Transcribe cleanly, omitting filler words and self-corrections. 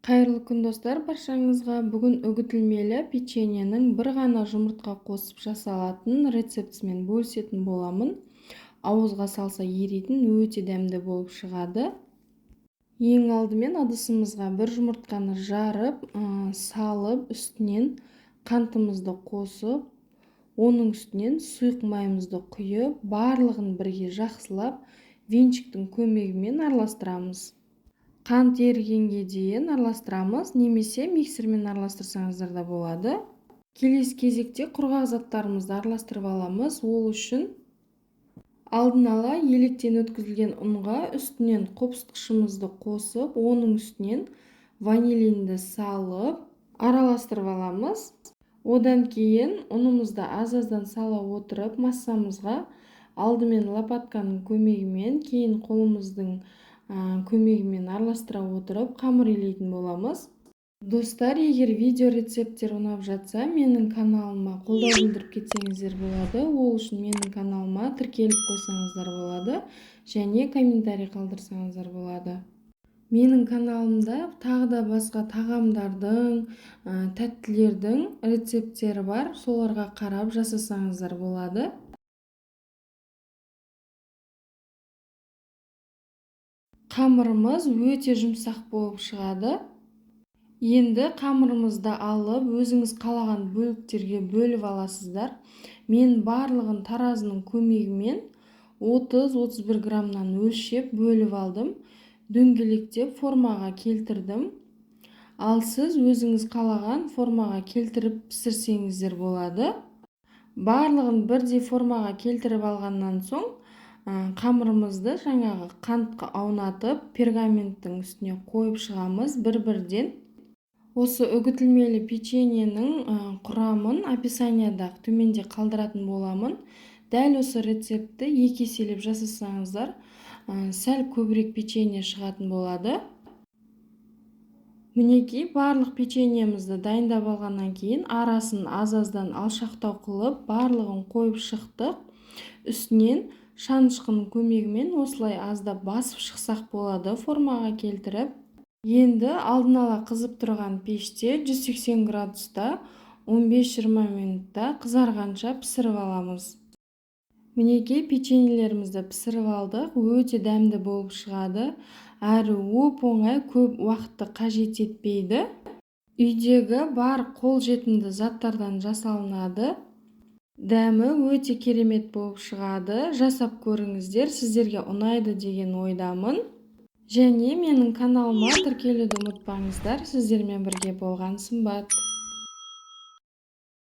Қайырлы күн, достар, баршаңызға! Бүгін үгітілмелі печеньенің бір ғана жұмыртқа қосып жасалатын рецептісімен бөлісетін боламын. Ауызға салса еритін, өте дәмді болып шығады. Ең алдымен ыдысымызға бір жұмыртқаны жарып салып, үстінен қантымызды қосып, оның үстінен сұйық майымызды құйып, барлығын бірге жақсылап венчиктің көмегімен араластырамыз. Қант ерігенге дейін араластырамыз немесе миксермен араластырсаңыздар да болады. Келесі кезекте құрғақ заттарымызды араластырып аламыз. Ол үшін алдын ала електен өткізілген ұнға үстінен қопсытқышымызды қосып, оның үстінен ванилинді салып араластырып аламыз. Одан кейін ұнымызды аз-аздан сала отырып, массамызға алдымен лопатканың көмегімен, кейін қолымыздың көмегімен араластыра отырып қамыр илейтін боламыз. Достар, егер видео рецепттер ұнап жатса, менің каналыма қолдау білдіріп кетсеңіздер болады. Ол үшін менің каналыма тіркеліп қойсаңыздар болады және комментарий қалдырсаңыздар болады. Менің каналымда тағы да басқа тағамдардың, тәттілердің рецепттері бар, соларға қарап жасасаңыздар болады. Қамырымыз өте жұмсақ болып шығады. Енді қамырымызды алып, өзіңіз қалаған бөліктерге бөліп аласыздар. Мен барлығын таразының көмегімен 30-31 граммнан өлшеп бөліп алдым. Дөңгелектеп формаға келтірдім. Ал сіз өзіңіз қалаған формаға келтіріп пісірсеңіздер болады. Барлығын бірдей формаға келтіріп алғаннан соң қамырымызды жаңағы қантқа аунатып, пергаменттің үстіне қойып шығамыз бір-бірден. Осы үгітілмелі печеньенің құрамын описанияда төменде қалдыратын боламын. Дәл осы рецептті екі еселеп жасасаңыздар, сәл көбірек печенье шығатын болады. Мінекей, барлық печеньемізді дайындап алғаннан кейін арасын аз-аздан алшақтау қылып, барлығын қойып шықтық. Үстінен шанышқының көмегімен осылай аздап басып шықсақ болады, формаға келтіріп. Енді алдын ала қызып тұрған пеште 180 градуста 15-20 минутта қызарғанша пісіріп аламыз. Мінекей, печеньелерімізді пісіріп алдық, өте дәмді болып шығады. Әрі оп-оңай, көп уақытты қажет етпейді. Үйдегі бар қолжетімді заттардан жасалынады. Дәмі өте керемет болып шығады. Жасап көріңіздер, сіздерге ұнайды деген ойдамын. Және менің каналыма тіркелуді ұмытпаңыздар. Сіздермен бірге болған Сымбат.